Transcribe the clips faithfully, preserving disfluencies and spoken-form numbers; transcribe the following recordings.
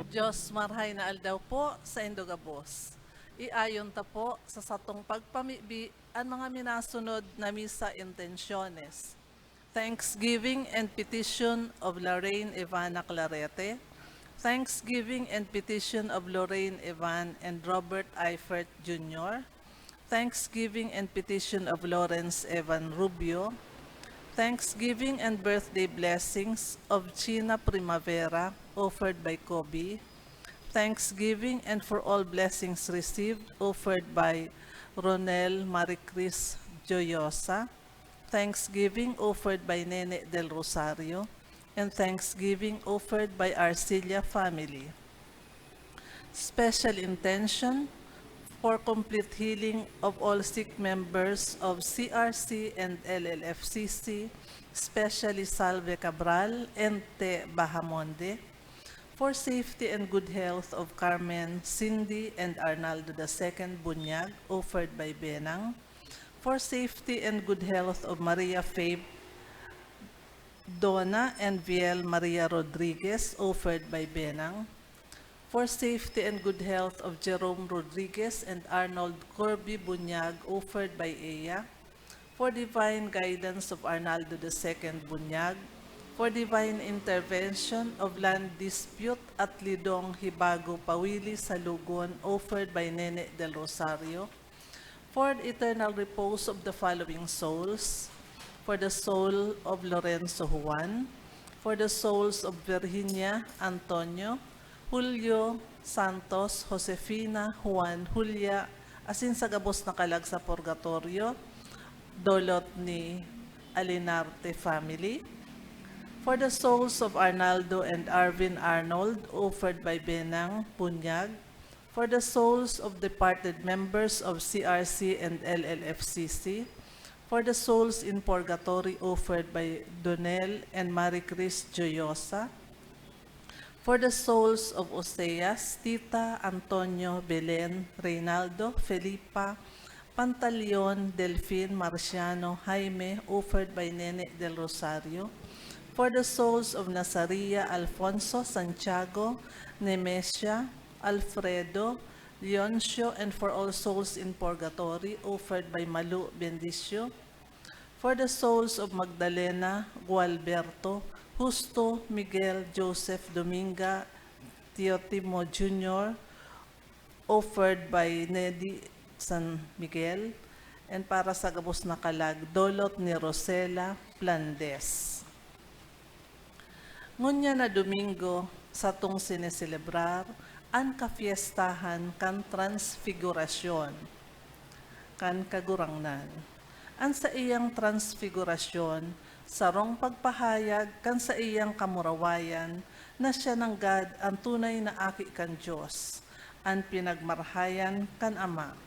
Diyos, marhay na aldaw po sa indo gabos. Iayon ta po sa satong pagpamibi an mga minasunod na misa intenciones. Thanksgiving and petition of Lorraine Ivana Clarete. Thanksgiving and petition of Lorraine Ivan and Robert Eifert Junior. Thanksgiving and petition of Lawrence Evan Rubio. Thanksgiving and birthday blessings of China Primavera, offered by Kobe. Thanksgiving and for all blessings received, offered by Ronel Maricris Joyosa. Thanksgiving offered by Nene Del Rosario. And thanksgiving offered by Arcilla family. Special intention for complete healing of all sick members of C R C and L L F C C, especially Salve Cabral and Te Bahamonde. For safety and good health of Carmen, Cindy, and Arnaldo the second Bunyag, offered by Benang. For safety and good health of Maria Faith, Donna, and Viel Maria Rodriguez, offered by Benang. For safety and good health of Jerome Rodriguez and Arnold Corby Bunyag, offered by Eya. For divine guidance of Arnaldo the second Bunyag. For divine intervention of land dispute at Lidong Hibago Pawili Salugon, offered by Nene Del Rosario. For the eternal repose of the following souls: for the soul of Lorenzo Juan, for the souls of Virginia, Antonio, Julio, Santos, Josefina, Juan, Julia, asin sa gabos na kalag sa purgatorio, dolot ni Alinarte family. For the souls of Arnaldo and Arvin Arnold, offered by Benang Bunyag. For the souls of departed members of C R C and L L F C C. For the souls in purgatory, offered by Donel and Marie Chris Joyosa. For the souls of Oseas, Tita, Antonio, Belen, Reynaldo, Felipa, Pantaleon, Delfin, Marciano, Jaime, offered by Nene Del Rosario. For the souls of Nazaria, Alfonso, Santiago, Nemesia, Alfredo, Leoncio, and for all souls in purgatory, offered by Malu Bendicio. For the souls of Magdalena, Gualberto, Justo, Miguel, Joseph, Dominga, Teotimo Junior, offered by Nedi San Miguel, and para sa gabos na kalag, dolot ni Rosela Plandes. Ngunyan na Domingo, satong sineselebrar an kafiestahan kan Transfigurasyon kan Kagurangnan. An saiyang transfigurasyon, sarong pagpahayag kan saiyang kamurawayan na siya nanggad an tunay na Aki kan Dios, an pinagmarahayan kan Ama.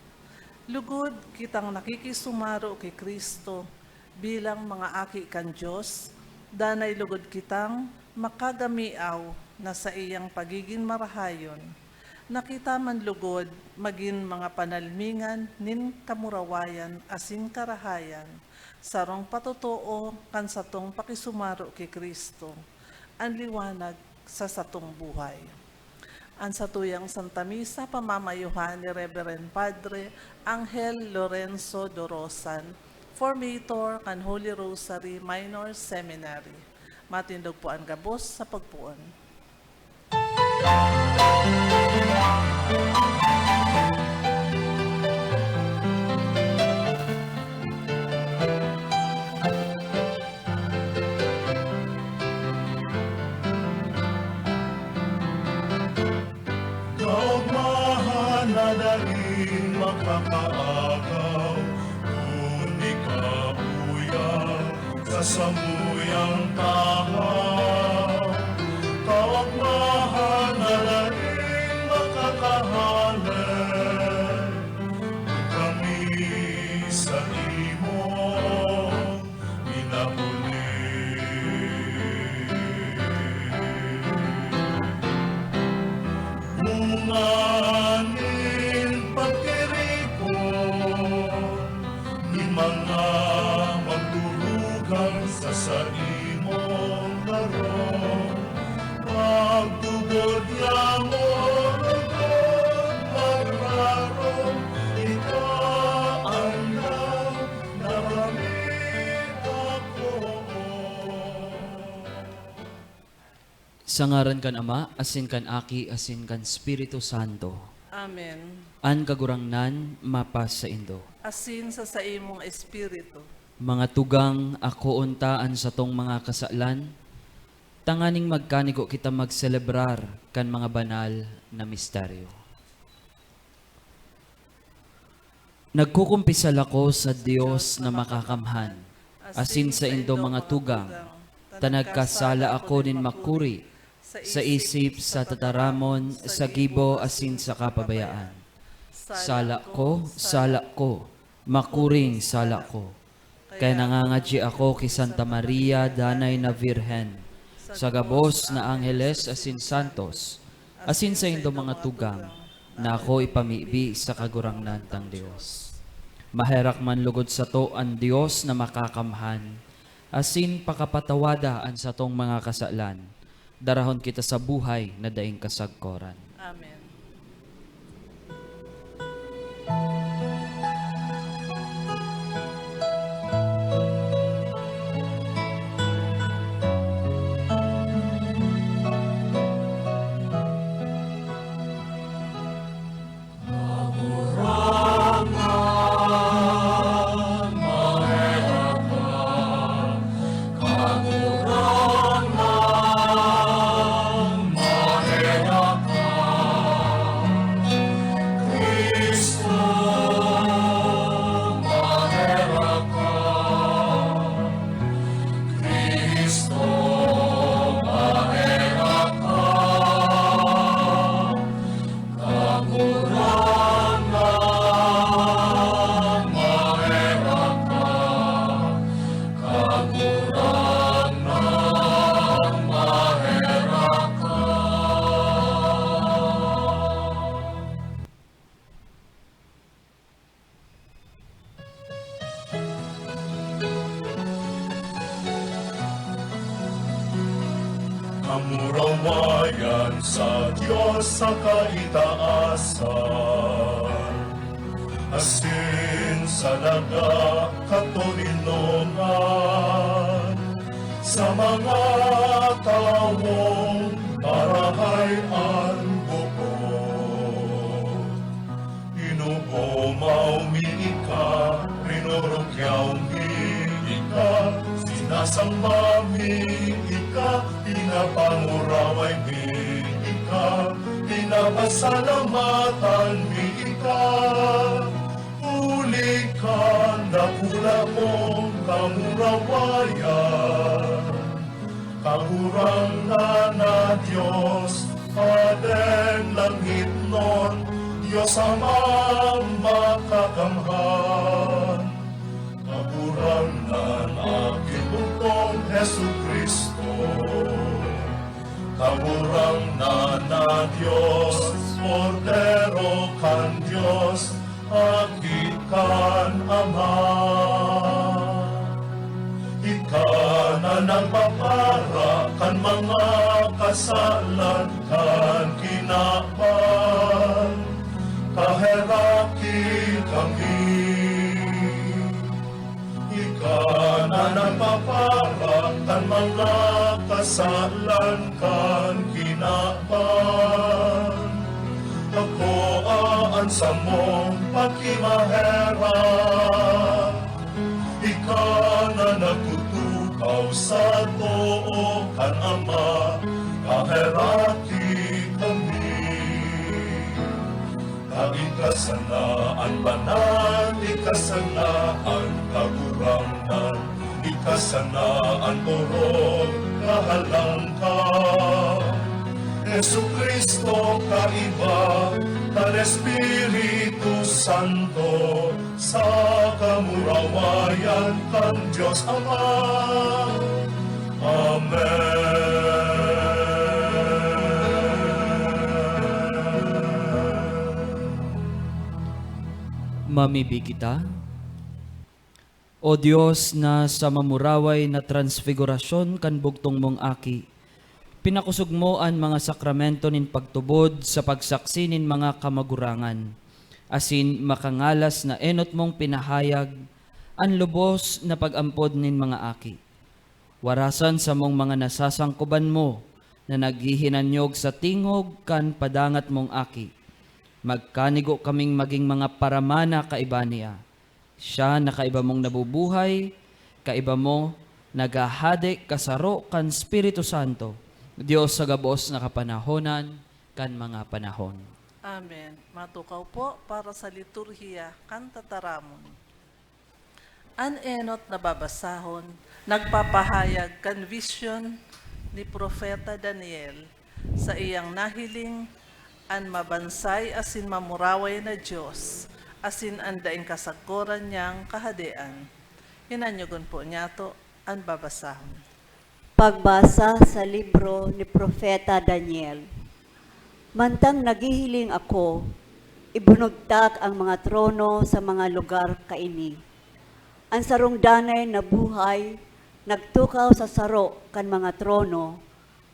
Lugod kitang nakikisumaro ki Cristo bilang mga aki kan Dios, danay lugod kitang makagamiaw na saiyang pagigin marahayon, na kita man lugod magin mga panalmingan nin kamurawayan asin karahayan, sarong patotoo kan satong pakisumaro ki Cristo, an liwanag sa satong buhay. An satuyang Santa Misa pamamayuhan ni Reverend Padre Angel Lorenzo Dorosan, formator kan Holy Rosary Minor Seminary. Matindog po an gabos sa pagpoon. Kaogmahan na daing makakaagaw, kun ikaw uya sa samuyang tahaw. Kaogmahan na daing makakahale, kun kami sa imo minahuli. Bunga nin pagtiripon nin mga magturugang sa saimong Sa ngaran kan Ama, asin kan Aki, asin kan Espiritu Santo. Amen. An Kagurangnan mapasaindo. Asin sa saimong espiritu. Mga tugang, akoon ta an satong mga kasalan, tanganing magkanigo kita magselebrar kan mga banal na misteryo. Nagkukumpisal ako sa Dios na makakamhan, asin saindo mga tugang, ta nagkasala ako nin makuri, sa isip, sa tataramon, sa gibo, asin sa kapabayaan. Sala ko, sala ko, makuring sala ko. Kaya nangangadyi ako ki Santa Maria, danay na Birhen, sa gabos na angheles asin santos, asin saindo mga tugang, na ako ipamibi sa Kagurangnan tang Dios. Maherak man lugod sato an Dios na makakamhan, asin pakapatawada an satong mga kasalan, darahon kita sa buhay na daing kasagkoran. Amen. Kamurawayan sa Dios sa kaitaasan, asin sa nagkatoninongan sa mga tawong marahay an boot. Inogomaw mi ika, rinurukyaw mi ika, sinasamba mi ika, pinapanguraway mi ika, pinapasalamatan mi ika. Huli kan dakula mong kamurawayan. Kagurangnan na Dios, Padeng langitnon, Dios Amang makakamhan. Kagurangnan na Aki bugtong Jesu-Cristo. Kagurangnan na Dios, Kordero kan Dios, Aki kan Ama. Ika na nagpapara kan mga kasalan kan kinaban, kaheraki kami. Ika na nagpapara kan mga kasalan kan kinaban. Akoa an samong pakimaherak. Ika na nagtutukaw sa too kan Ama, kaheraki kami. Ta ika sana an banal, ika sana an kagurangnan, ika sana an orog, kahalangkaw. Jesu-Cristo, kaiba kan Espiritu Santo, sa kamurawayan kan Dios Ama. Amen. Mamibi kita. O Dios, na sa mamuraway na transfigurasyon kan bugtong mong Aki, pinakosog mo an mga sakramento nin pagtubod sa pagsaksi nin mga kamagurangan, asin makangalas na enot mong pinahayag an lubos na pag-ampod nin mga aki. Warasan samong mga nasasangkoban mo na naghihinanyog sa tingog kan padangat mong Aki, magkanigo kaming magin mga paramana kaiba niya. Siya na kaiba mong nabubuhay, kaiba mo naghahade kasaro kan Espiritu Santo, Dios sa gabos na kapanahonan kan mga panahon. Amen. Matukaw po para sa liturhiya kan tataramon. An enot na babasahon nagpapahayag kan visyon ni Propeta Daniel, saiyang nahiling an mabansay asin mamuraway na Dios asin an daing kasagkoran niyang Kahadean. Hinanyogon po niyato an babasahon. Pagbasa sa libro ni Propeta Daniel. Mantang naghihiling ako, ibinugtak an mga trono sa mga lugar kaini. An sarong danay na buhay nagtukaw sa saro kan mga trono,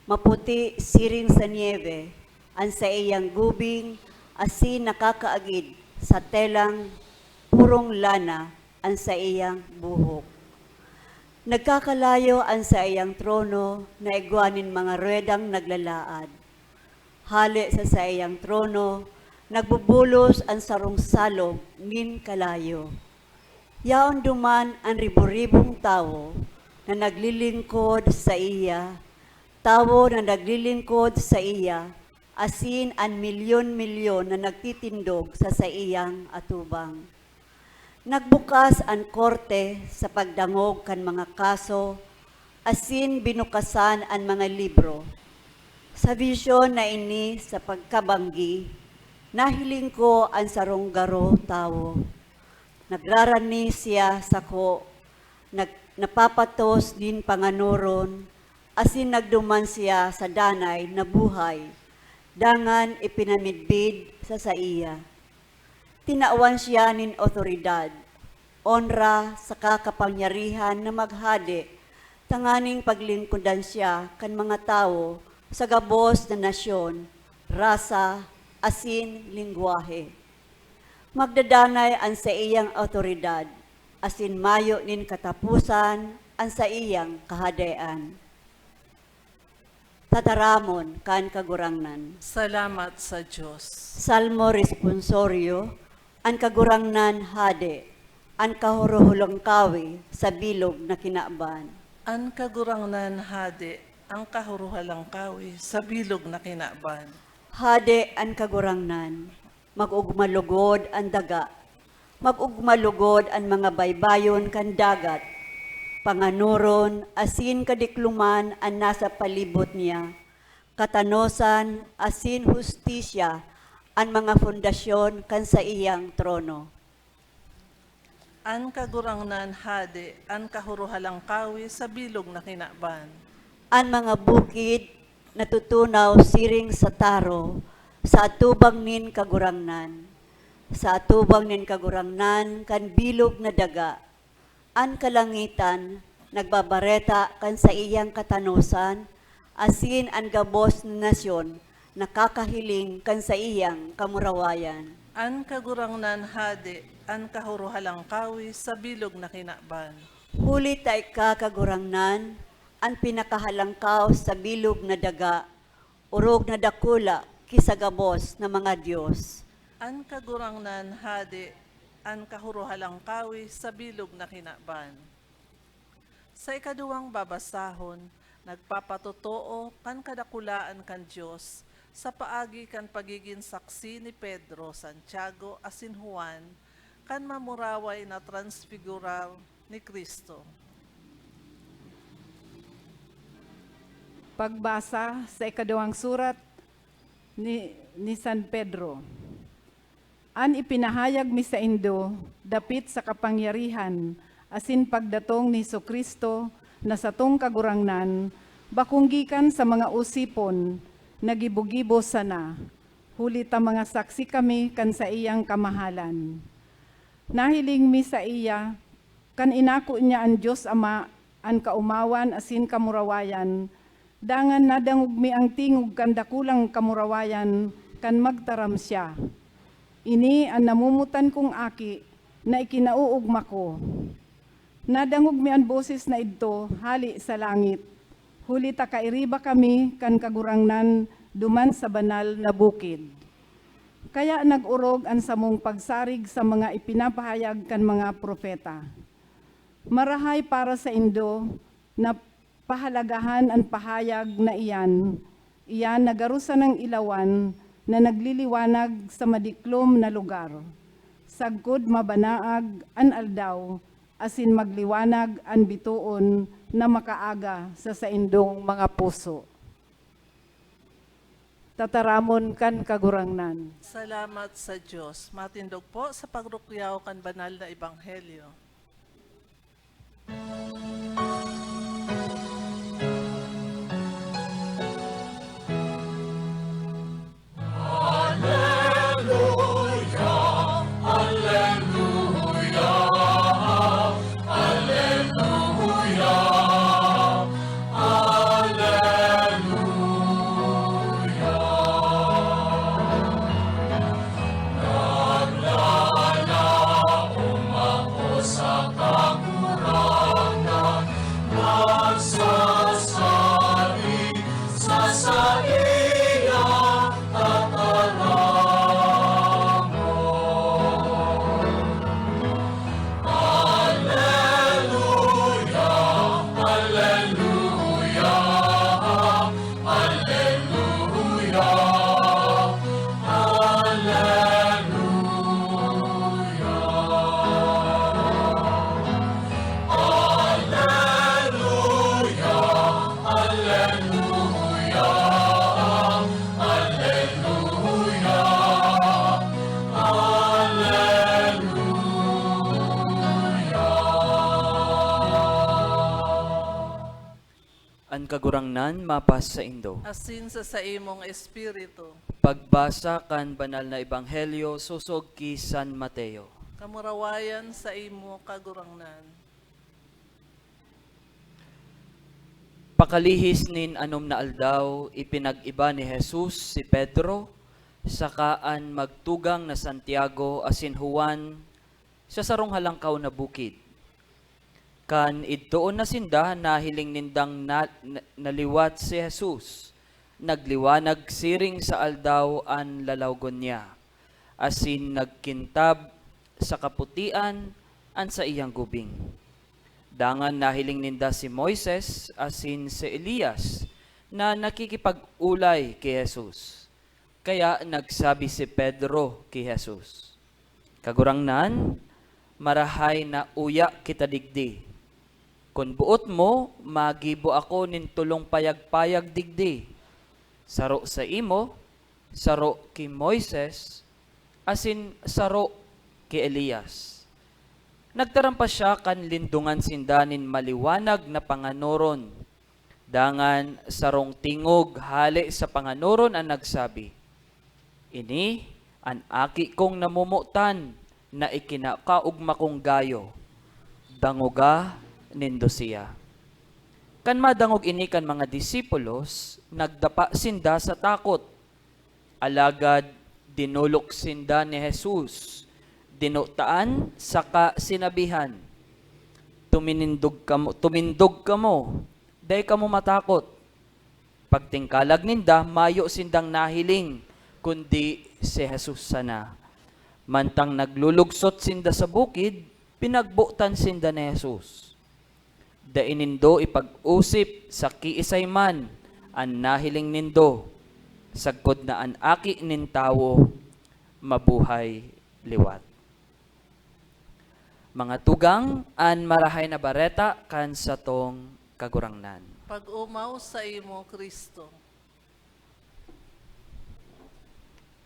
maputi siring sa niebe an saiyang gubing asin nakakaagid sa telang purong lana an saiyang buhok. Nagkakalayo an saiyang trono na igwa nin mga ruedang naglalaad. Hale sa saiyang trono, nagbubulos an sarong salog nin kalayo. Yaon duman an ribo-ribong tawo na naglilingkod saiya, tawo na naglilingkod saiya, asin an milyon-milyon na nagtitindog sa saiyang atubang. Nagbukas an korte sa pagdangog kan mga kaso, asin binukasan an mga libro. Sa bisyon na ini sa pagkabanggi, nahiling ko an sarong garo tawo. Nagrarani siya sako, nag-, napapatos nin panganoron, asin nagduman siya sa danay na buhay, dangan ipinamidbid sa saiya. Tinawan siya nin awtoridad, onra, saka kapangyarihan na maghade, tanganing paglingkodan siya kan mga tawo sa gabos na nasyon, rasa, asin lengwahe. Magdadanay an saiyang awtoridad, asin mayo nin kataposan an saiyang kahadean. Tataramon kan Kagurangnan. Salamat sa Dios. Salmo Responsorio. An Kagurangnan Hade, an Kahuruhalangkawi sa bilog na kinaban. An Kagurangnan Hade, an Kahuruhalangkawi sa bilog na kinaban. Hade an Kagurangnan, mag-ugma lugod an daga, mag-ugma lugod an mga baybayon kan dagat, panganoron asin kadikloman an nasa palibot niya, katanosan asin hustisya an mga pundasyon kan saiyang trono. An Kagurangnan Hade, an Kahuruhalangkawi sa bilog na kinaban. An mga bukid natutunaw siring sa taro sa atubang nin Kagurangnan, sa atubang nin Kagurangnan kan bilog na daga. An kalangitan nagbabareta kan saiyang katanosan, asin an gabos na nasyon nakakahiling kan saiyang kamurawayan. An Kagurangnan Hade, an Kahuruhalangkawi sa bilog na kinaban. Huli ta ika, Kagurangnan, an pinakahalangkaw sa bilog na daga, orog na dakula ki sa gabos na mga dios. An Kagurangnan Hade, an Kahuruhalangkawi sa bilog na kinaban. Sa ikaduwang babasahon, nagpapatotoo kan kadakulaan kan Dios sa paagi kan pagigin saksi ni Pedro, Santiago, asin Juan kan mamuraway na transfigurar ni Cristo. Pagbasa sa ikaduwang surat ni, ni San Pedro. An ipinahayag mi saindo dapit sa kapangyarihan asin pagdatong ni Jesu-Cristo na satong Kagurangnan, bakong gikan sa mga osipon na gibo-gibo sana, huli ta mga saksi kami kan saiyang kamahalan. Nahiling mi saiya kan inako niya an Dios Ama, an kaomawan asin kamurawayan, dangan nadangog mi an tingog kan dakulang kamurawayan kan magtaram siya. Ini an namomotan kong Aki na ikinaoogma ko. Nadangog mi an boses na idto hale sa langit, huli ta kairiba kami kan Kagurangnan duman sa banal na bukid. Kaya nag-orog an samong pagsarig sa mga ipinapahayag kan mga propeta. Marahay para saindo na pahalagahan an pahayag na iyan, iyan na garo sanang ilawan na nagliliwanag sa madiklom na lugar, sagkod mabanaag an aldaw asin magliwanag an bitoon na makaaga sa saindong mga puso. Tataramon kan Kagurangnan. Salamat sa Dios. Matindog po sa pagrukyaw kan banal na ebanghelyo. An Kagurangnan mapasaindo. Asin sa saimong espiritu. Pagbasa kan Banal na Ebanghelyo sosog ki San Mateo. Kamurawayan saimo, Kagurangnan. Pakalihis nin anom na aldaw, ipinag-iba ni Jesus si Pedro, saka an magtugang na Santiago asin Juan sa sarong halangkaw na bukid. Kan idtoon na sinda, nahiling nindang na, na, naliwat si Jesus. Nagliwanag siring sa aldaw an lalawgon niya, asin nagkintab sa kaputian an saiyang gubing. Dangan nahiling ninda si Moises asin si Elias na nakikipag-olay ki Jesus. Kaya nagsabi si Pedro ki Jesus, "Kagurangnan, marahay na uya kita digdi. Kun boot mo, magibo ako nin tolong payag-payag digdi, saro saimo, saro ki Moises, asin saro ki Elias." Nagtaram pa siya kan lindongan sinda nin maliwanag na panganoron. Dangan sarong tingog hale sa panganoron an nagsabi, "Ini an Aki kong namomotan na ikinakaogma kong gayo. Dangoga nindo siya." Kan madangog ini kan mga disipulos, nagdapa sinda sa takot. Alagad dinolok sinda ni Jesus, dinotaan saka sinabihan, "Tuminindog kamo, tumindog kamo, dai kamo matakot." Pagtingkalag ninda, mayo sindang nahiling kundi si Jesus sana. Mantang naglulugsot sinda sa bukid, pinagbotan sinda ni Jesus, "Dai nindo ipag-osip sa kiisay man an nahiling nindo, sagkod na an Aki nin Tawo mabuhay liwat." Mga tugang, an Marahay na Bareta kan satong Kagurangnan. Pag-omaw saimo, Cristo.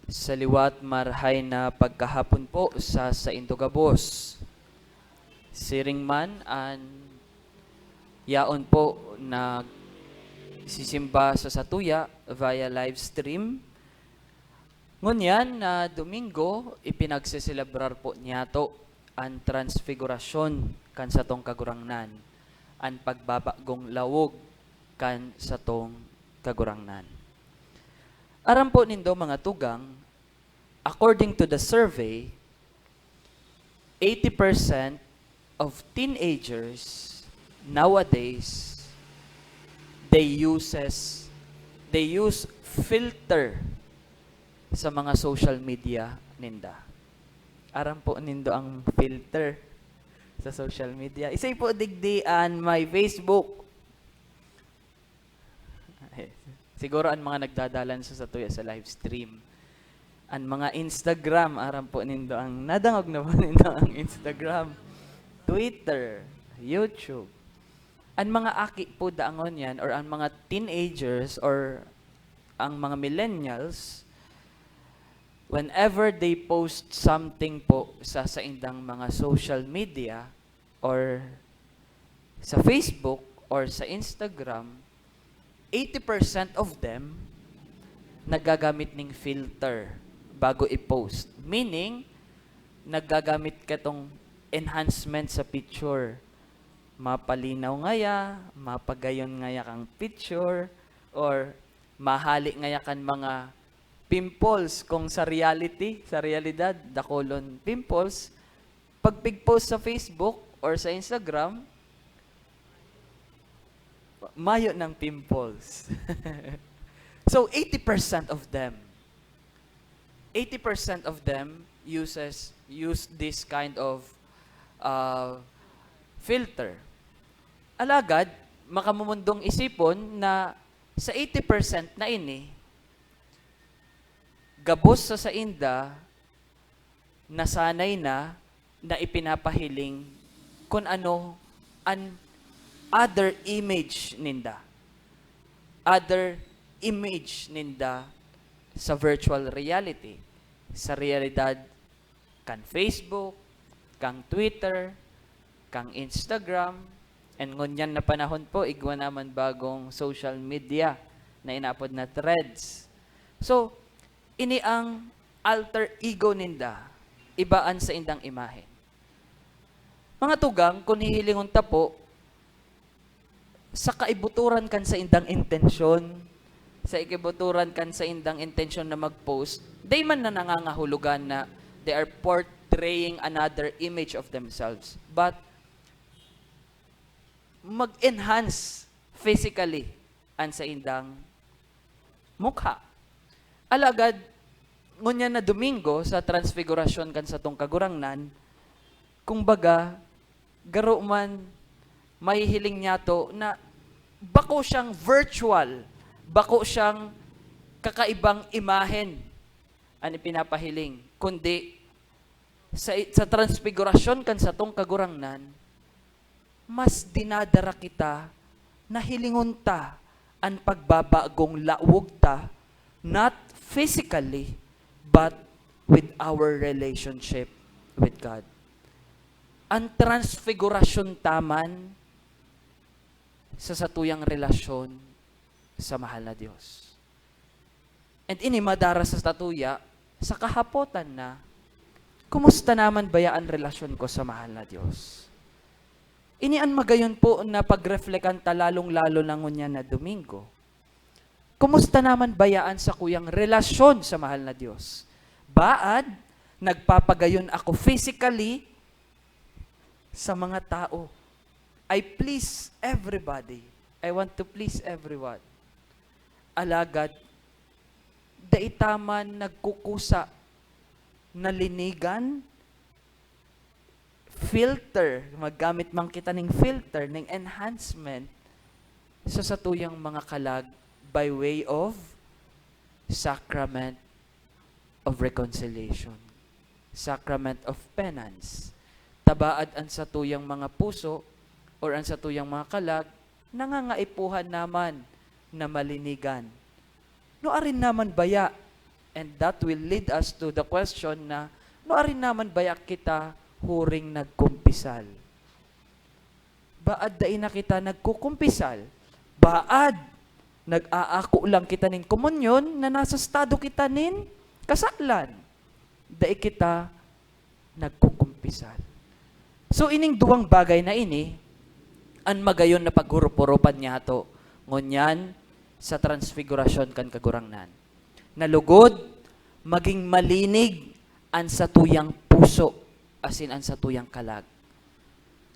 Sa liwat, marahay na pagkahapon po sa saindo gabos. Siring man an yaon po nagsisimba sa satuya via live stream. Ngunyan na Domingo, ipinagseselebrar po niyato an Transfigurasyon kan satong Kagurangnan, an pagbabagong lawog kan satong Kagurangnan. Aram po nindo, mga tugang, according to the survey, eighty percent of teenagers nowadays they uses, they use filter sa mga social media ninda. Aram po nindo ang filter sa social media. Isay po digdi an may Facebook. Siguro an mga nagdadalan sa satuya sa live stream. An mga Instagram, aram po nindo ang, nadangog na po nindo ang Instagram, Twitter, YouTube. An mga aki po daangon yan, or ang mga teenagers, or ang mga millennials, whenever they post something po sa saindang mga social media, or sa Facebook, or sa Instagram, eighty percent of them nagagamit ning filter bago i-post. Meaning, nagagamit katong enhancement sa picture. Mapalinaw ngaya, mapagayon ngaya kang picture, or mahali ngaya kan mga pimples kung sa reality, sa realidad, dakulon pimples. Pag pig-post sa Facebook or sa Instagram, mayo ng pimples. So, eighty percent of them, eighty percent of them uses, use this kind of, uh, filter. Alagad, makamumundong isipon na sa eighty percent na ini, gabos sa sainda, nasanay na na ipinapahiling kun ano an other image ninda. Other image ninda sa virtual reality. Sa realidad, kan Facebook, kan Twitter, kan Instagram, and ngunyan na panahon po, igwa naman bagong social media na inapod na Threads. So, ini ang alter ego ninda, iba an saindang imahen. Mga tugang, kun hihilingon ta po, sa kaibuturan kan saindang intensyon, sa kaibuturan kan saindang intensyon na mag-post, di man na nangangahulugan na they are portraying another image of themselves. But, mag-enhance physically an saindang mukha. Alagad, ngunyan na Domingo sa Transfigurasyon kan satong Kagurangnan, kumbaga, garo man mahihiling niyato na bako siyang virtual, bako siyang kakaibang imahen an ipinapahiling, kundi sa, sa transfigurasyon kan satong Kagurangnan, mas dinadara kita na hilingon ta an pagbabagong lawog ta, not physically, but with our relationship with God. An transfigurasyon ta man sa satuyang relasyon sa mahal na Dios. And ini madara sa satuya, sa kahapotan na, kumusta naman baya an relasyon ko sa mahal na Dios? Ini an magayon po na pagreflekan ta, lalong-lalo na ngunyan na Domingo. Kumusta naman baya an sakuyang relasyon sa mahal na Dios? Baad, nagpapagayon ako physically sa mga tao. I please everybody. I want to please everyone. Alagad, dai ta man nagkukusa na linigan, filter, maggamit man kita ning filter, ning enhancement sa satuyang mga kalag by way of sacrament of reconciliation, sacrament of penance. Tabaad an satuyang mga puso or an satuyang mga kalag, nangangaipuhan naman na malinigan. Nuarin naman baya? And that will lead us to the question na, nuarin naman baya kita huring nagkumpisal? Baad dai na kita nagkukumpisal? Baad nag-aako lang kita nin komunyon na nasa estado kita nin kasalan? Dai kita nagkukumpisal. So, ining duwang bagay na ini, an magayon na paghurup-urupan niyato ngunyan sa transfigurasyon kan Kagurangnan. Na lugod, maging malinig an satuyang puso, asin an satuyang kalag.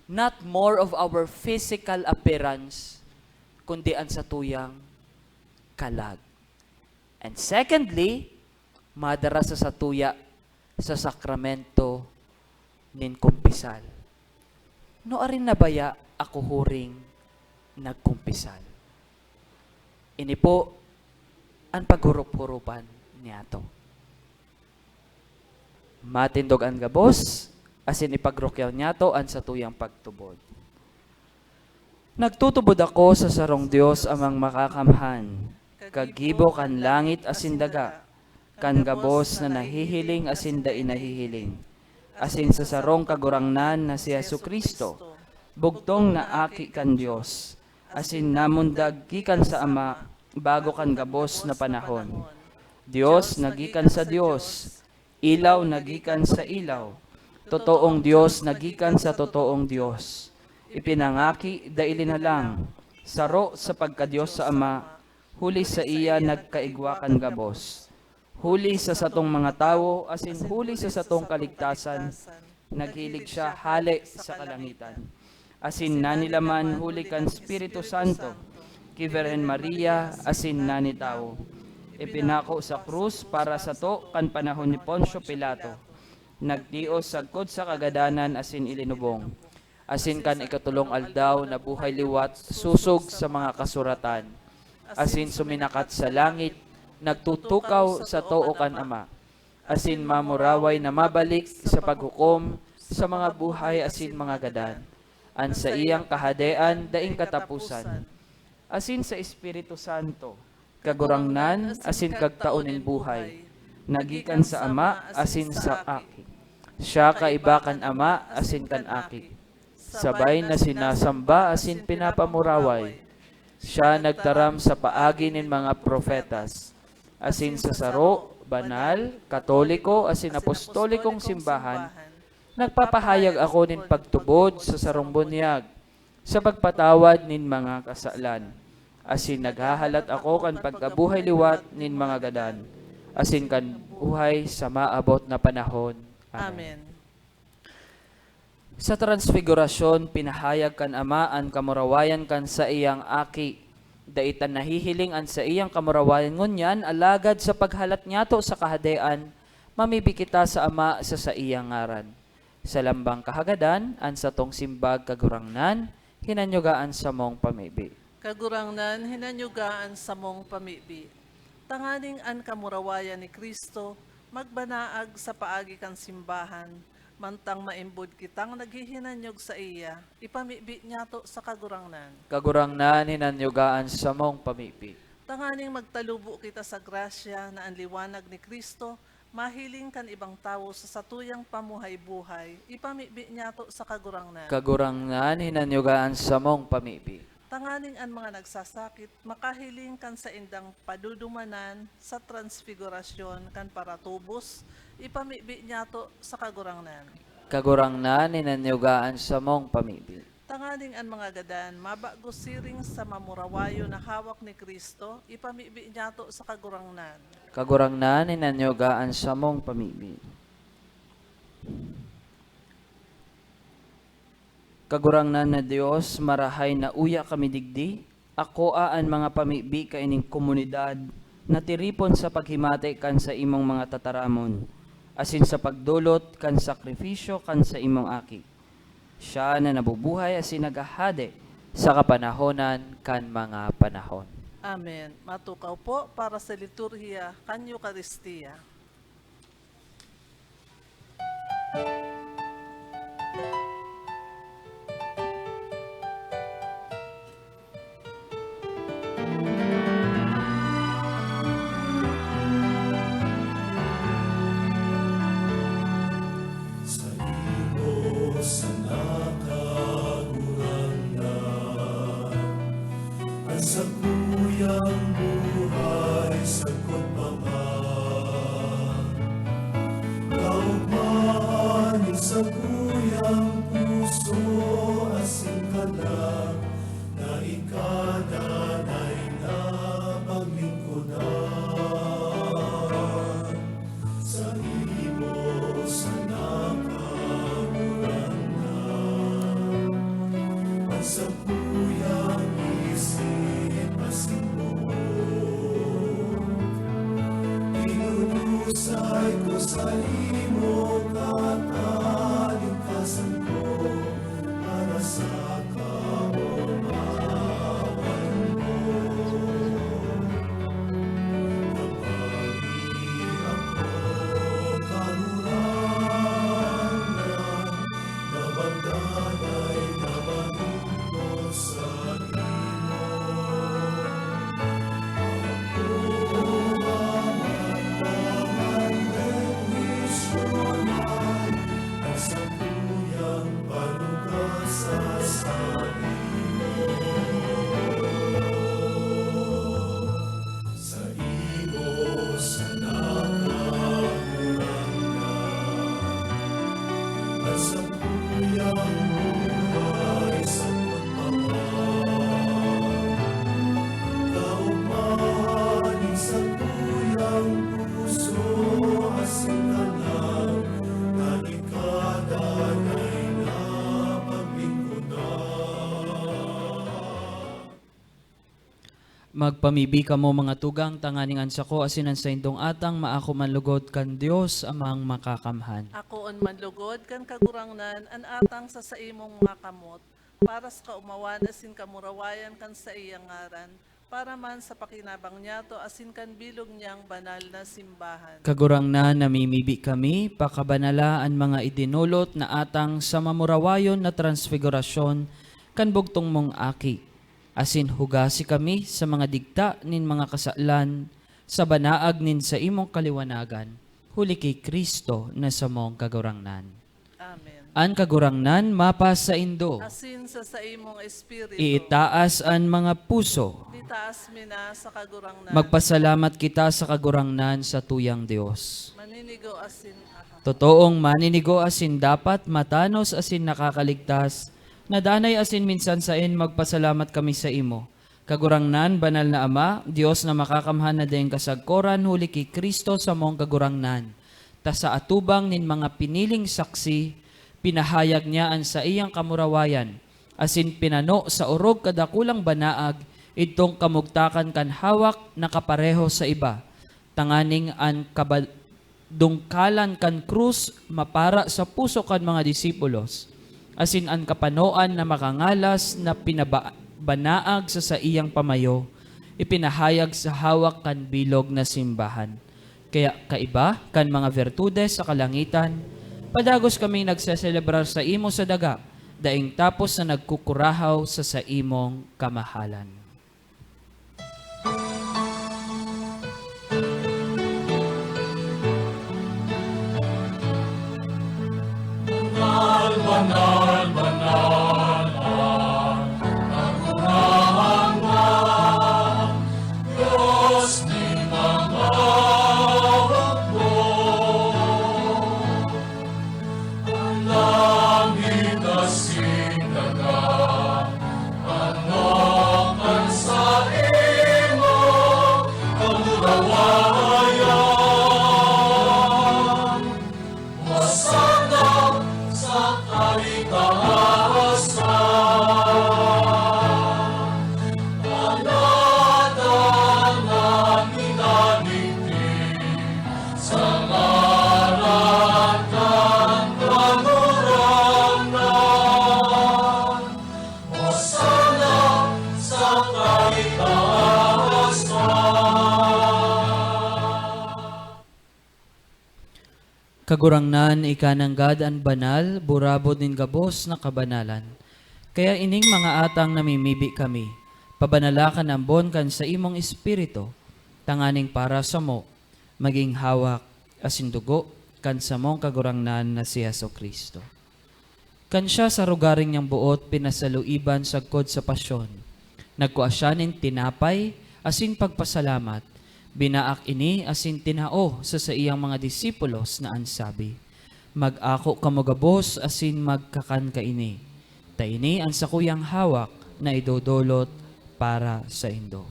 Not more of our physical appearance, kundi an satuyang kalag. And secondly, madara sa satuya sa sakramento nin kumpisal. Nuarin na baya ako huring nagkumpisal? Ini po an paghurup-hurupan niyato. Matindog an gabos, asin ipagrukyaw niyato an satuyang pagtubod. Nagtutubod ako sa sarong Dios Amang Makakamhan, kaggibo kan langit asin daga, kan gabos na nahihiling asin dai nahihiling, asin sa sarong Kagurangnan na si Jesu-Cristo, bugtong na Aki kan Dios, asin namundag gikan sa Ama bago kan gabos na panahon. Dios na gikan sa Dios, ilaw na gikan sa ilaw, totoong Dios na gikan sa totoong Dios. Ipinangaki, dai linalang, saro sa pagka-Dios sa Ama, huli saiya nagkaigwa kan gabos. Huli sa satong mga tawo asin huli sa satong kaligtasan, naghilig siya hale sa kalangitan. Asin nanilaman huli kan Espiritu Santo, ki Virgen Maria, asin nanitawo. Ipinako sa krus para sato kan panahon ni Poncio Pilato. Nagtios sagkod sa kagadanan asin ilinubong. Asin kan ikatolong aldaw nabuhay liwat sosog sa mga kasuratan. Asin suminakat sa langit, nagtutukaw sa too kan Ama. Asin mamuraway na mabalik sa paghukom sa mga buhay asin mga gadan, an saiyang kahadean daing kataposan. Asin sa Espiritu Santo, Kagurangnan asin Kagtao nin buhay, na gikan sa Ama asin sa Aki. Siya kaiba kan Ama asin kan Aki, sabay na sinasamba asin pinapamuraway. Siya nagtaram sa paagi nin mga propetas, asin sa saro, banal, katoliko, asin apostolikong simbahan, nagpapahayag ako nin pagtubod sa sarong bunyag, sa pagpatawad nin mga kasalan, asin naghahalat ako kan pagkabuhay liwat nin mga gadan, asin kan buhay sa maabot na panahon. Amen. Amen. Sa Transfigurasyon, pinahayag kan Ama an kamurawayan kan saiyang Aki. Dai ta nahihiling an saiyang kamurawayan ngunyan, alagad sa paghalat niyato sa Kahadean, mamibi kita sa Ama sa saiyang ngaran. Sa lambang kahagadan, an satong simbag, Kagurangnan, hinanyuga an samong pamibi. Kagurangnan, hinanyuga an samong pamibi. Tanganing an kamurawayan ni Cristo magbanaag sa paagi kan simbahan, mantang maimbod kitang naghihinanyog saiya, ipamibi niyato sa Kagurangnan. Kagurangnan, hinanyuga an samong pamibi. Tanganing magtalubo kita sa grasya na an liwanag ni Cristo mahiling kan ibang tawo sa satuyang pamuhay-buhay, ipamibi niyato sa Kagurangnan. Kagurangnan, hinanyuga an samong pamibi. Tanganing an mga nagsasakit makahiling kan saindang padudumanan sa Transfigurasyon kan paratubos, ipamibi niyato sa Kagurangnan. Kagurangnan, hinanyuga an samong pamibi. Tanganing an mga gadan mabagos siring sa mamurawayon na hawak ni Cristo, ipamibi niyato sa Kagurangnan. Kagurangnan, hinanyuga an samong pamibi. Kagurangnan na Dios, marahay na uya kami digdi, akoa an mga pamibi kaining komunidad na tiripon sa paghimati kan saimong mga tataramon, asin sa pagdolot kan sakrifisyo kan saimong Aki. Siya na nabubuhay asin naghahade sa kapanahonan kan mga panahon. Amen. Matukaw po para sa liturhiya kan Eukaristia. Saimo sana, Kagurangnan, an sakuyang buhay sagkod pa man. Kaogmahan nin sakuyang puso asin kalag na ika danay na paglingkodan. Saimo sana, Kagurangnan, an sakuyang isip Sai ko sa imo katalingkasan ko, para sa kaomawan mo. Napaagi ako, Kagurangnan, na magdanay na malungkot sa Ang sakuyang buhay sa pagmamahal, kaugmahan nin sakuyang puso asin kalag na ikadanay na paglingkodan. Magpamibi kamo, mga tugang, tanganing an sako asin an saindong atang maako man lugod kan Dios Amang Makakamhan. Akoon man lugod kan Kagurangnan an atang sa saimong mga kamot, para sa kaomawan asin kamurawayan kan saiyang ngaran, para man sa pakinabang niyato asin kan bilog niyang banal na simbahan. Kagurangnan, namimibi kami, pakabanala an mga idinolot na atang sa mamurawayon na transfigurasyon kan bugtong mong Aki, asin hugasi kami sa mga digta nin mga kasalan sa banaag nin saimong kaliwanagan, huli ki Cristo na samong Kagurangnan. Amen. An Kagurangnan mapasaindo. Asin sa saimong espiritu. Iitaas an mga puso. Itaas mi na sa Kagurangnan. Magpasalamat kita sa Kagurangnan, sa tuyang Dios. Maninigo asin aha. Totoong maninigo asin dapat, matanos asin nakakaligtas, na danay asin minsan saen magpasalamat kami saimo, Kagurangnan, Banal na Ama, Dios na Makakamhan na daing kasagkoran, huli ki Cristo samong Kagurangnan, ta sa atubang nin mga piniling saksi, pinahayag niya an saiyang kamurawayan, asin pinano sa orog kadakulang banaag idtong kamugtakan kan hawak na kapareho sa iba, tanganing an kaba-, dungkalan kan krus mapara sa puso kan mga disipulos, asin an kapanoan na makangalas na pinaba-, banaag sa saiyang pamayo, ipinahayag sa hawak kan bilog na simbahan. Kaya kaiba kan mga bertudes sa kalangitan, padagos kaming nagseselebrar saimo sa daga, daing tapos na nagkukurahaw sa saimong kamahalan. Banal, banal, banal, Dios di mga hukbo. Ang langit asin daga, ano kan saimo kamurawayan. Hosana sa kaitaasan. Panatan na minaligdi sa ngaran kan Kagurangnan. Hosana sa kaitaasan. Kagurangnan, ika nanggad an banal, burabod nin gabos na kabanalan. Kaya ining mga atang namimibi kami, pabanala kan ambon kan saimong Espiritu, tanganing para samo, magin hawak asin dugo kan samong Kagurangnan na si Jesu-Cristo. Kan siya sa rogaring niyang boot pinasaluiban sagkod sa pasyon, nagkua siya nin tinapay asin pagpasalamat, binaak ini asin tinao sa saiyang mga disipulos na an sabi, "Mag-ako kamo gabos asin magkakan kaini, ta ini an sakuyang hawak na idodolot para saindo."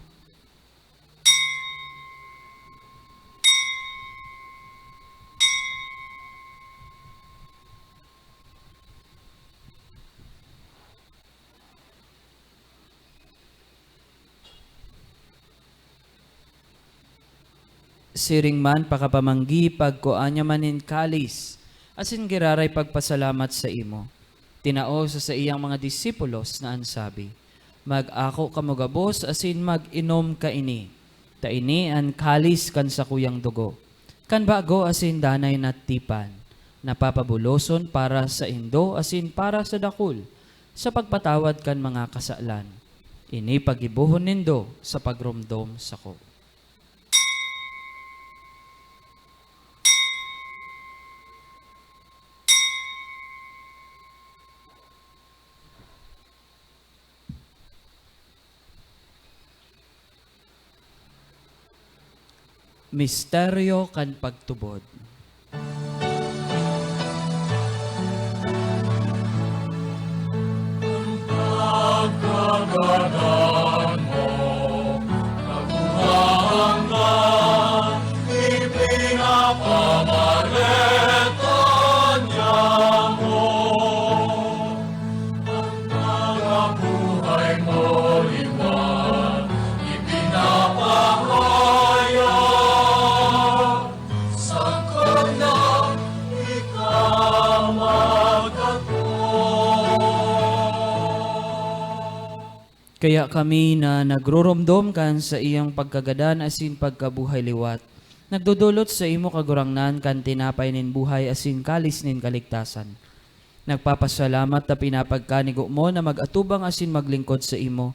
Siring man pakapamanggi, pagkua niya man nin kalis, asin giraray pagpasalamat saimo. Tinao sa saiyang mga disipulos na an sabi, "Mag-ako kamo gabos asin mag-inom kaini, ta ini an kalis kan sakuyang dugo, kan bago asin danay na tipan, na papabuloson para saindo asin para sa dakul, sa pagpatawad kan mga kasalan. Ini paggibohon nindo sa pagromdom sako." Misteryo kan pagtubod. Pagkagadan mo, nagbuhangan, ipinapamaleta niya mo. Ang mga buhay mo liwat, ipinapahayag, saka na ikaw magkatubod. Kaya kami na nagruromdom kan saiyang pagkagadan asin pagkabuhay liwat, nagdodolot saimo, Kagurangnan, kan tinapay nin buhay asin kalis nin kaligtasan. Nagpapasalamat ta pinapagkanigo mo na mag-atubang asin maglingkod saimo,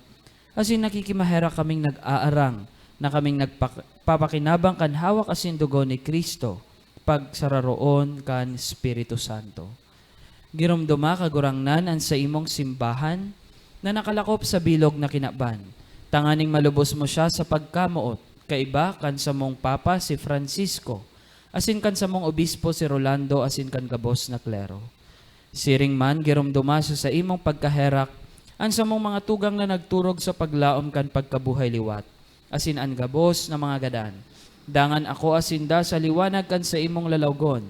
asin nakikimaherak kaming nag-aarang na kaming nagpak-, papakinabang kan hawak asin dugo ni Cristo, pagsararoon kan Espiritu Santo. Giromdoma, Kagurangnan, an saimong simbahan na nakalakop sa bilog na kinaban, tanganing malubos mo siya sa pagkamoot, kaiba kan samong Papa si Francisco, asin kan samong Obispo si Rolando, asin kan gabos na klero. Siring man, giromdoma sa saimong pagkaherak an samong mga tugang na nagturog sa paglaom kan pagkabuhay liwat, asin an gabos na mga gadan. Dangan akoa sinda sa liwanag kan saimong lalawgon.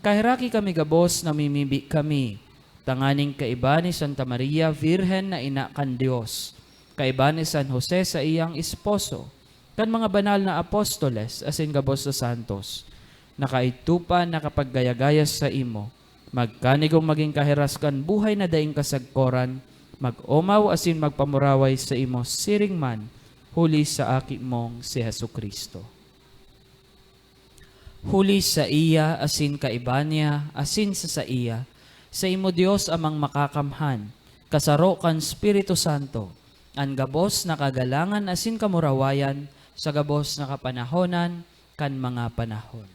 Kaheraki kami gabos, namimibi kami, tanganing kaiba ni Santa Maria, Birhen na ina kan Dios, kaiba ni San Jose saiyang esposo, kan mga banal na apostoles asin gabos na santos, na kaidto pa nakapaggaya-gaya saimo, magkanigong magin kahiras kan buhay na daing kasagkoran, mag-omaw asin magpamuraway saimo siring man, huli sa Aki mong si Jesu-Cristo. Huli saiya, asin kaiba niya, asin sa saiya, saimo, Dios Amang Makakamhan, kasaro kan Espiritu Santo, an gabos na kagalangan asin kamurawayan sa gabos na kapanahonan kan mga panahon.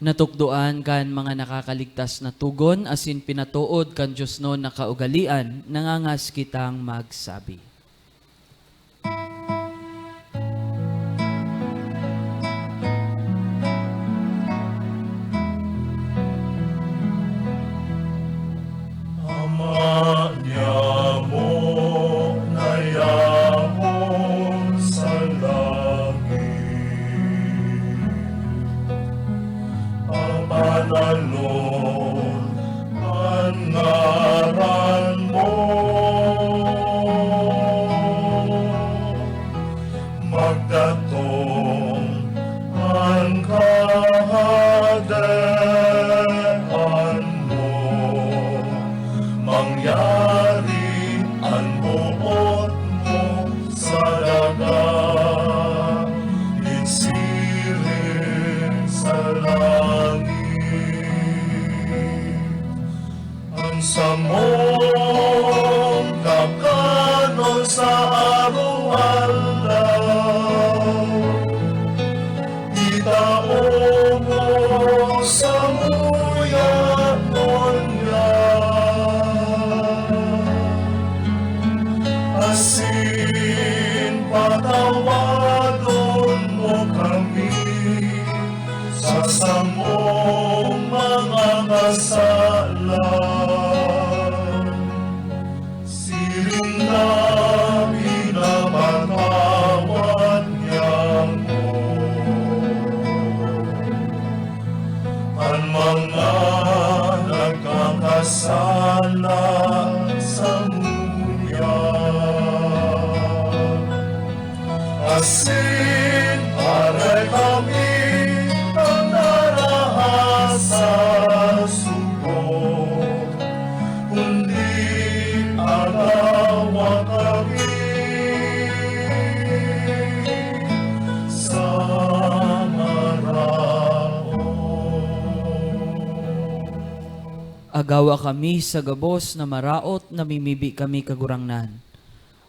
Natukdoan kan mga nakakaligtas na togon asin pinatood kan diosnon na kaugalean, nangangas kitang magsabi. Ama niamo na yaon sa langit, papananon an ngaran mo. Magdatong an kahadean mo, mangyari an boot mo sa daga, nin siring sa langit. An samong kakanon sa araw-araw, itao mo samuya ngunyan. Asin patawadon mo kami sa samong mga kasalan, siring na pinapatawad niamo an mga nagkakasala samuya. Asin aray kami kan narahay sa sugo, kundi agawa kami sa maraot. Agawa kami sa gabos na maraot, namimibi kami, Kagurangnan.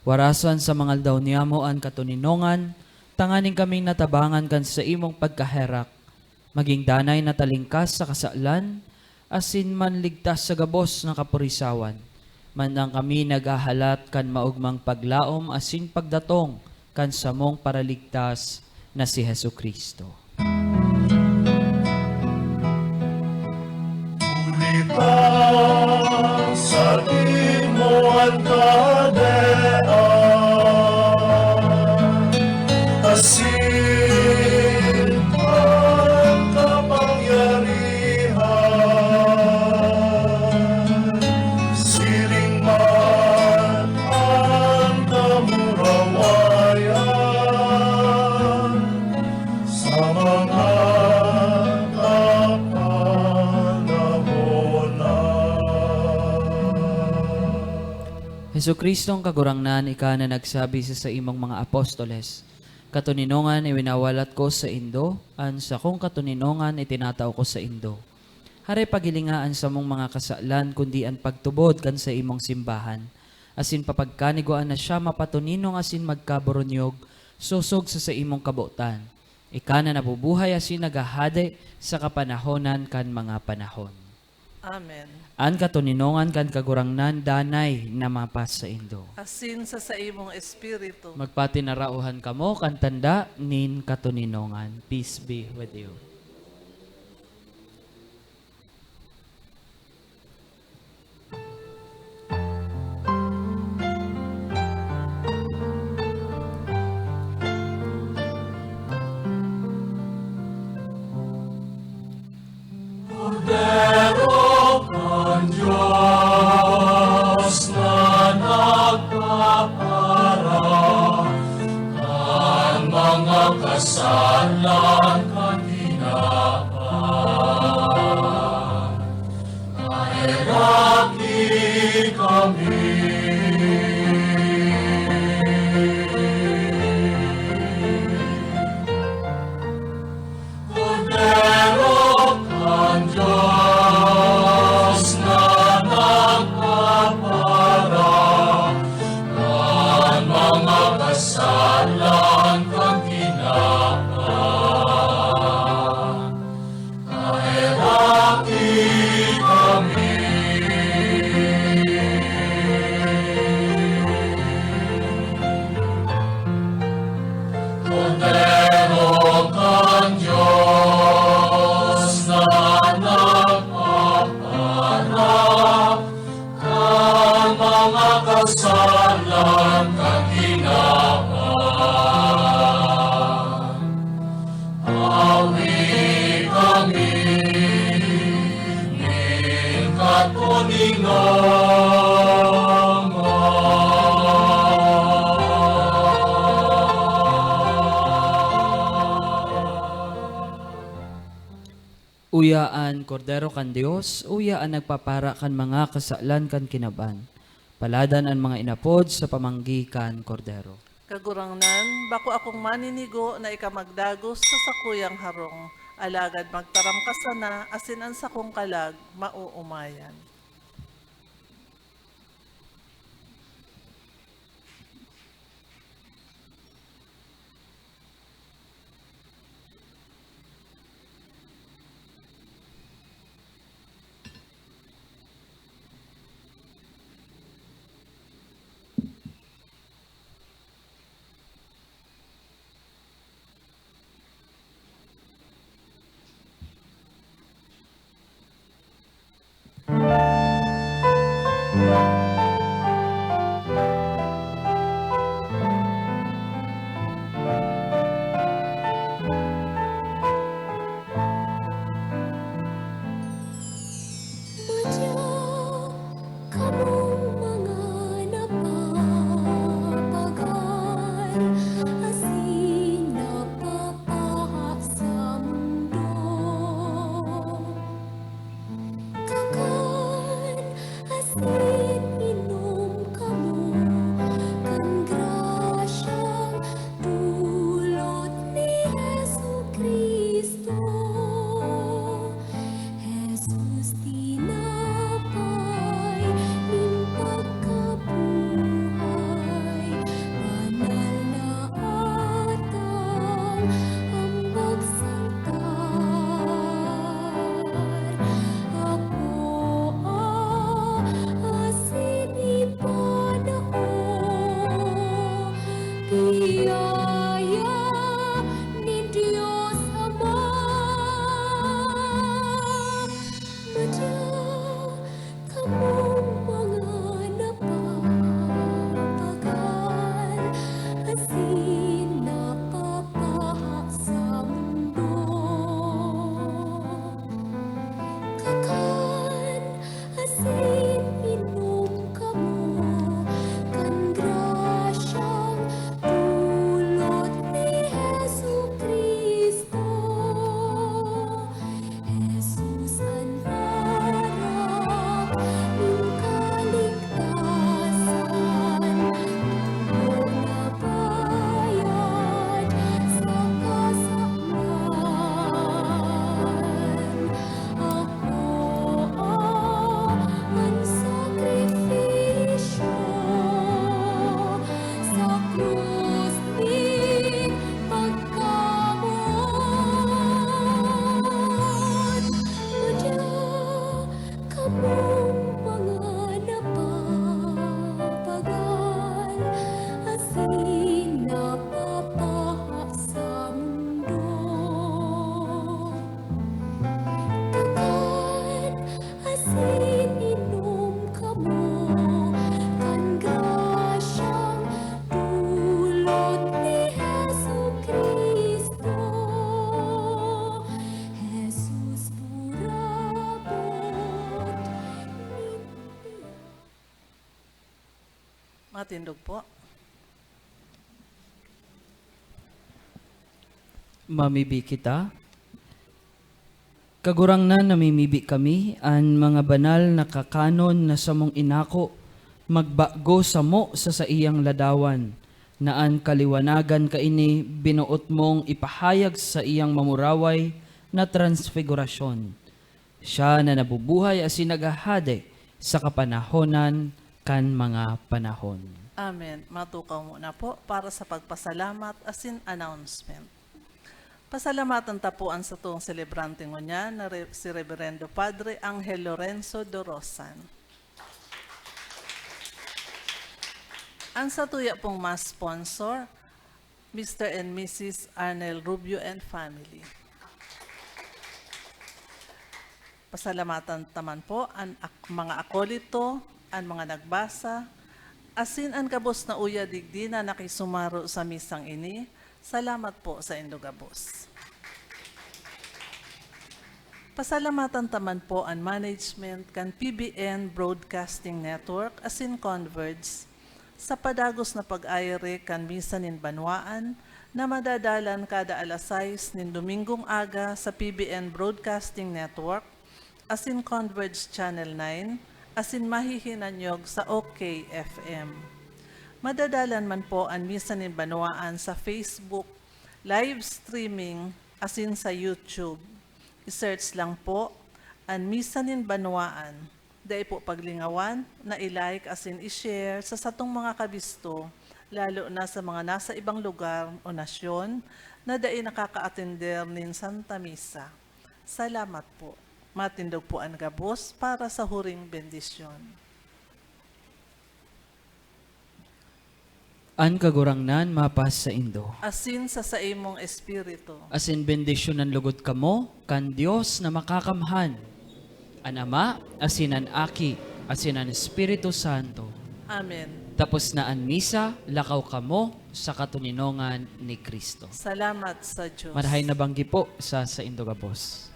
Warasan sa mga aldaw niyamo an katoninongan, tanganing kaming natabangan kan saimong pagkaherak, magin danay na talingkas sa kasalan, asin manligtas sa gabos na kapurisawan, mantang kami naghahalat kan maogmang paglaom asin pagdatong kan samong Paraligtas na si Jesu-Cristo. Huli ta sadiri mo an kahadean, asin an kapangyarihan, siring man an kamurawayan sa mga kapanahonan. Jesu-Cristong Kagurangnan, ika na nagsabi sa saimong mga apostoles, "Katoninongan iwinawalat ko saindo, an sakong katoninongan itinatao ko saindo." Hare, paghilinga an samong mga kasalan, kundi an pagtubod kan saimong simbahan, asin papagkanigwaan na siya mapatoninong asin magkaburunyog sosog sa saimong kabotan. Ika na nabubuhay asin naghahade sa kapanahonan kan mga panahon. Amen. An katoninongan kan Kagurangnan danay na mapasaindo. Asin sa saimong espiritu. Magpatinaraohan kamo kan tanda nin katoninongan. Peace be with you. Kordero kan Dios na nagpapara kan mga kasalan kan Ginoo, kaheraki kami. Kordero kan Dios na nagpapara kan mga kasalan kan Ginoo, kaheraki kami. Kordero kan Dios na nagpapara kan mga kasalan kan Ginoo, awi kami nin katoninongan. Uya an Kordero kan Dios, uya an nagpapara kan mga kasalan kan kinaban. Paladan an mga inapod sa pamanggi kan Kordero. Kagurangnan, bako akong maninigo na ika magdagos sa sakuyang harong, alagad magtaram ka sana, asin an sakong kalag maoomayan. Tindog po. Mamibi kita. Kagurangnan, namimibi kami, an mga banal na kakanon na samong inako, magbago samo sa saiyang ladawan, na an kaliwanagan kaini binoot mong ipahayag sa saiyang mamuraway na transfigurasyon. Siya na nabubuhay asin naghahade sa kapanahonan kan mga panahon. Amen. Matukaw muna po para sa pagpasalamat asin announcement. Pasalamatan ta po an satong selebrante ngunyan na re-, si Reverendo Padre Angel Lorenzo Dorosan. An satuya pong mass sponsor, Mister and Missus Arnel Rubio and family. Pasalamatan ta man po an ak-, mga akolito, an mga nagbasa, asin an gabos na uya digdi na nakisumaro sa misang ini. Salamat po saindo gabos. Pasalamatan ta man po an management kan P B N Broadcasting Network asin Converge sa padagos na pag-aire kan Misa nin Banwaan na madadalan kada alas sais nin Domingong aga sa P B N Broadcasting Network asin Converge Channel nine asin mahihinanyog sa OK F M. Madadalan man po an Misa nin Banwaan sa Facebook, live streaming, asin sa YouTube. I-search lang po an Misa nin Banwaan. Dai po paglingawan na i-like asin i-share sa satong mga kabisto, lalo na sa mga nasa ibang lugar o nasyon na dai nakakaatender nin Santa Misa. Salamat po. Matindog po an gabos para sa huring bendisyon. An Kagurangnan mapasaindo. Asin sa saimong espiritu. Asin bendisyonan logod kamo kan Dios na Makakamhan, an Ama, asin an Aki, asin an Espiritu Santo. Amen. Tapos na an misa, lakaw kamo sa katoninongan ni Cristo. Salamat sa Diyos. Marahay na banggi po sa saindo gabos.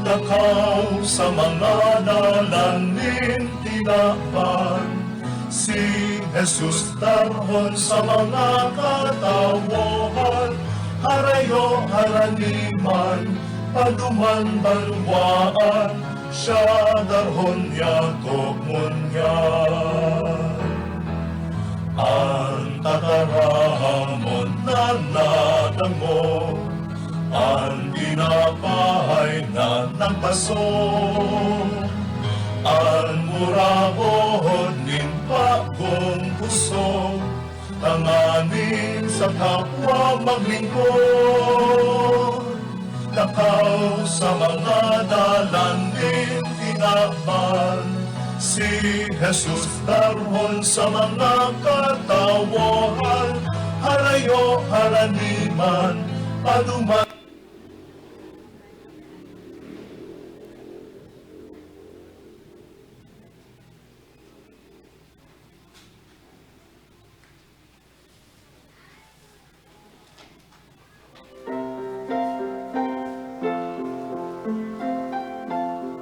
Lakaw sa mga dalan nin tinaban, si Jesus darhon sa mga katawohan, harayo harani man, paduman banwaan, siya darhon niya ko ngunyan. An tataramon na nadangog, an tinapay na nagbaso, an murahon nin bagong puso, tanganing sa kapwa maglingkod. Lakaw sa mga dalan nin tinaban, si Jesus darhon sa mga katawohan, harayo harani man, paduman